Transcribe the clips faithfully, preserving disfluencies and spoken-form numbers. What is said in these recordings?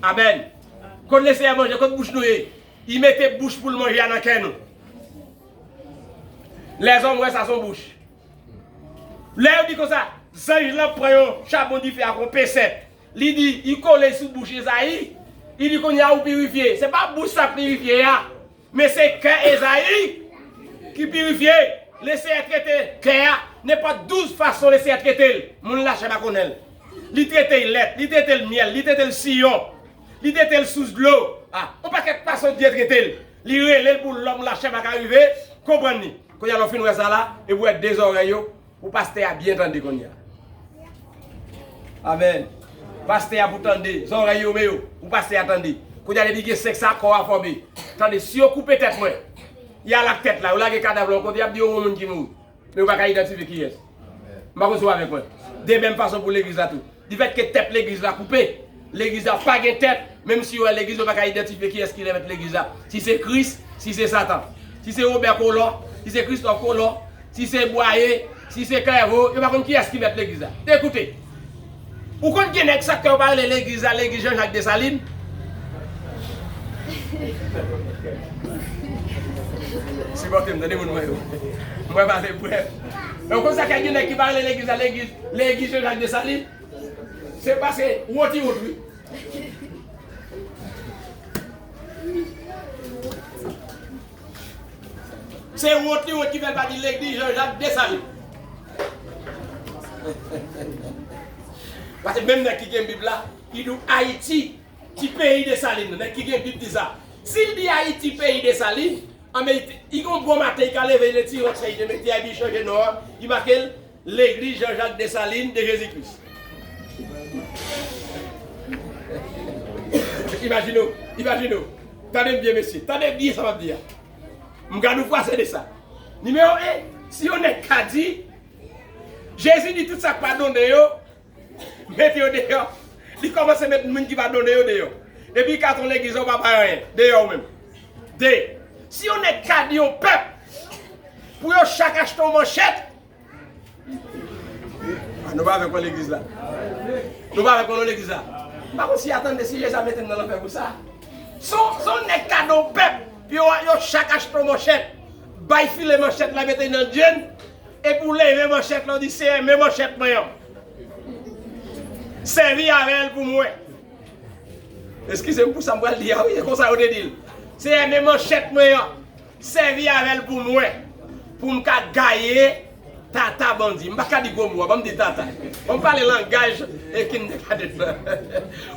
Amèn. Kot Lesenyè manje, kot bouch nou ye? Li mete bouch pou l manje a nan kè nou. Lèzòm wè sa se yon bouch. Lè yo di konsa, zanj lan pran yon chabon dife ak yon pesèt. Li di, li kole sou bouch Ezayi. Li di, kounye a ou pirifye. Se pa bouch sa pirifye a. Men se kè Ezayi ki pirifye. Lesenyè trete kè a nenpòt douz fason Lesenyè trete l. Moun lachè pa konnen l. Li trete l lèt, li trete l myèl, li trete l siyon, li trete l sous dlo. Ah, yon pakèt fason Dye trete l. Li rele l pou lòm lachè pa ka rive konprann li. Kounye a lè w fin wè sa la, epi w wè de zòrèy yo, pou pastè a byen tande kounye a. Amèn. Pastè a pou tande, zòrèy yo, men yo, pou pastè a tande. Kounye a depi gen senk sa, kò a fòme. Tande, si yo koupe tèt mwen, y al ak tèt la, yo lage kadav la yon kote, y ap di yo yon moun ki mouri. Men yo pa ka idantifye kiyès. M pa konn si w avèk mwen. De menm fason pou legliz la tou. Difèt ke tèt legliz la koupe, legliz la pa gen tèt, menm si yo wè legliz, yo pa ka idantifye kiyès ki lè mèt legliz la. Si se Kris, si se Satan. Si se Wobè Kolò, si se Kristòf Kolò, si se Bwaye, si se Klèvo, yo pa konn kiyès ki mèt legliz la. Ekoute, ou konn gen nèg sa k fè yo pa rele legliz la legliz Jean Jacques Dessalines? Sipòte m, tande moun mwen yo. Mwen pale brèf. Ou konn sa k fè gen nèg ki pa rele legliz la legliz, legliz Jean Jacques Dessalines? Se paske wont li wont, wi. Se wont li wont ki fè l pa di legliz Jean Jacques Dessalines. Paske menm nèg ki gen Bib la, li di w Ayiti, ti peyi Desalin nan, nèg ki gen Bib di sa. Si l di Ayiti, peyi Desalin, anben, li, li gon bon maten, li ka leve, li retire yon chèz, li mete a, epi li chanje non an, li make l Legliz Jean Jacques Dessalines de Jésus-Christ. Imajine w, imajine w. Tande m byen, mesye. Tande byen sa m ap di a. M ka nou fwase de sa. Nimewo en, si yon nèg ka di, Jezi di tout sa k pa donnen yo, mete yo deyò. Li kòmanse met moun ki pa donnen yo deyò. Epi li ka t yon legliz la, ou pa bay anyen. Deyò ou menm. De, si yon nèg ka di yon pèp pou yo chak achte yon manchèt, Ah, nou pa avèk mwen legliz la. Nou pa avèk mwen non legliz la. M pa konn si a tande si Jezi a mete m nan lanfè pou sa. Se yon, se yon nèg ka di yon pèp, pou yo, yo chak achte yon manchèt, bay filen manchèt la, mete nan djenn, epi w leve manchèt la, w di, Seyè, men manchèt mwen an. Sèvi avè l pou mwen. Eskize m pou sa m pral di a, wi, e konsa yo te di l. Seyè, men manchèt mwen an. Sèvi avè l pou mwen, pou m ka gaye tata bandi. M pa ka di gwo mo a, ban m di tata. Ban m pale langaj e kindergarten nan.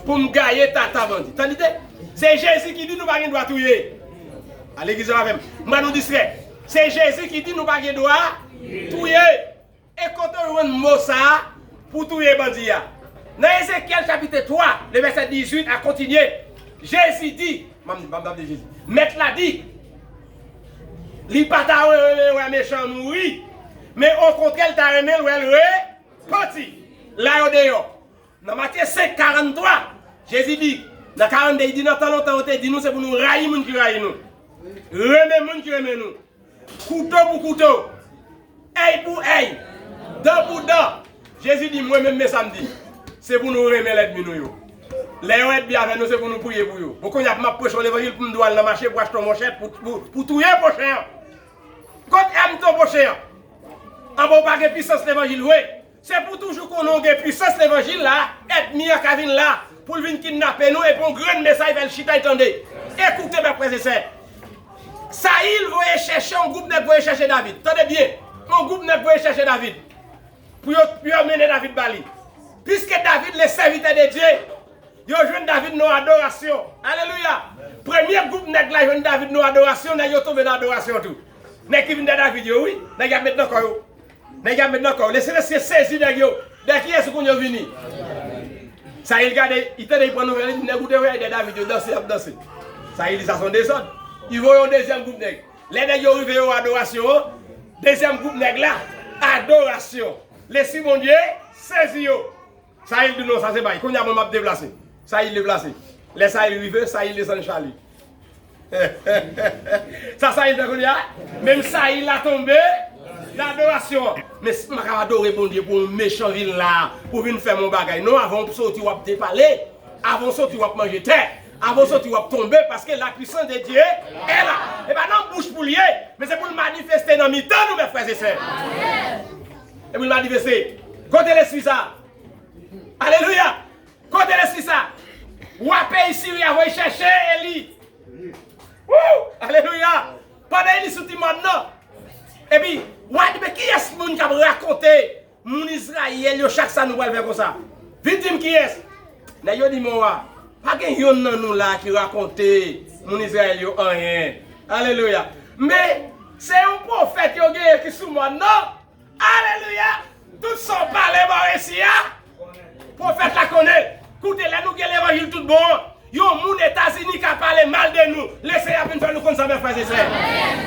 Pou m gaye tata bandi. Tande, se Jezi ki di nou pa gen dwa touye. A legliz avè m. M ba nou distrè. Se Jezi ki di nou pa gen dwa touye. E kote w jwenn mo sa a pou touye bandi a? Nan Ezekyèl chapit twa, le vèsè dizuit a kontinye, Jezi di, m ap, m ap, m ap di Jezi, Mèt la di, li pa ta renmen wè mechan an mouri, men okontrè, l ta renmen l wè l repanti. La yo deyò. Nan Matye senk, karanntwa, Jezi di, nan karannde, li di, nan tan lontan, yo te di nou, se pou nou rayi moun ki rayi nou, renmen moun ki renmen nou. Kouto pou kouto, èy pou èy, dan pou dan. Jezi di, mwen menm, men sa m di. Se pou nou renmen lènmi nou yo. Lè yo ènmi avè nou, se pou nou priye pou yo. Bon, kounye a, m ap preche yon levanjil pou m dwe al nan mache pou achte yon manchèt pou, pou, pou touye pwochen an. Kot ènmi pwochen an? Anben, ou pa gen pisans levanjil vre. Se pou toujou konnen w gen pisans levanjil la, ènmi an ka vin la pou l vin kidnape nou, epi yon grenn mesaj fè l chita, l tande. Ekoute, mè frè e sè. Sayil voye chèche, yon gwoup nèg voye chèche David. Tande byen. Yon gwoup nèg voye chèche David. Pou yo, pou yo mennen David ba li. Piske David, le sèvitè de Dye, yo jwenn David nan adorasyon. Alelouya! Premye gwoup nèg la jwenn David nan adorasyon, nèg yo tonbe nan adorasyon tou. Nèg ki vin dèyè David yo, wi. Nèg y ap met nan kò yo. Nèg y ap met nan kò yo. Lesenyè sezi nèg yo. Dèyè kiyès ou konn yo vini? Sayil gade, li tande, li pran nouvèl, li di, nèg ou te voye dèyè David yo danse, y ap danse. Sayil di, sa se yon dezòd. Li voye yon dezyèm gwoup nèg. Lè nèg yo rive yo adorasyon an, dezyèm gwoup nèg la, adorasyon. Lespri Bondye sezi yo. Sayil di, non, sa se bay. Kounye a, mwen, m ap deplase. Sayil deplase. Lè Sayil rive, Sayil desann chal li. Sa Sayil fè kounye a? Menm Sayil la tonbe nan adorasyon an. Men si m pa ka adore Bondye pou yon mechan vin la, pou vin fè m yon bagay. Non, avan w soti, w ap depale. Avan w soti, w ap manje tè. Avan w soti, w ap tonbe, paske la puissance de Dieu est là. E pa nan bouch pou l ye, men se pou l manifeste nan mitan nou, mè frè e sè. E pou l manifeste. Kote lespri sa? Alelouya! Kote lespri sa? Wa peyi Siri a voye chèche Eli. Woo! Alelouya! Pandan Eli sou ti mòn nan. Epi, wa di, men kiyès moun k ap rakonte moun Izrayèl yo chak sa nou pral fè konsa? Vin di m kiyès? Nèg yo di, men wa, pa gen yonn nan nou la ki rakonte moun Izrayèl yo anyen. Alelouya! Men, se yon pwofèt yo genyen ki sou mòn nan. Alelouya! Tout sa w pale bò isi a, pwofèt la konnen. Koute, lè nou gen levanjil tout bon an, yon moun Etazini ka pale mal de nou, Lesenyè ap vin fè nou konn sa, mè frè e sè.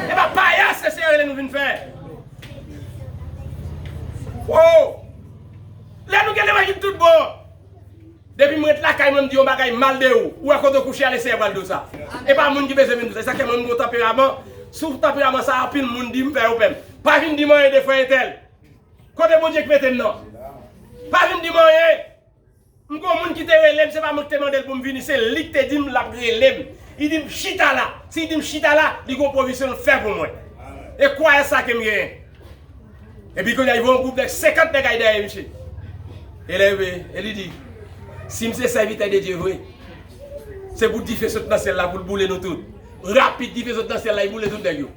E pa payas Lesenyè rele nou vin fè. Oh! Lè nou gen levanjil tout bon an, depi m ret lakay mwen, m di yon bagay mal de ou, ou wè kote w kouche a, Lesenyè pral di w sa. E pa moun ki bezwen vin di w sa. E sa k fè mwen, m gon tanperaman. Sou tanperaman sa, anpil moun di m fè yo pè m. Pa vin di m anyen de frè entèl. Kote Bondye k mete m nan? Pa vin di m anyen. M gon moun ki te rele m, se pa mwen ki te mande l pou m vini, se li ki te di m l ap rele m. Li di m chita la. Si li di m chita la, li gon pwovizyon l fè pou mwen. E kwayans sa ke m genyen. Epi kounye a, li voye yon gwoup nèg, senkant nèg al dèyè misye. E lè yo, e li di, si m se sèvitè de Dye vre, se pou dife sot nan syèl la pou l boule nou tout. Rapid, dife sot nan syèl la, li boule tout nèg yo.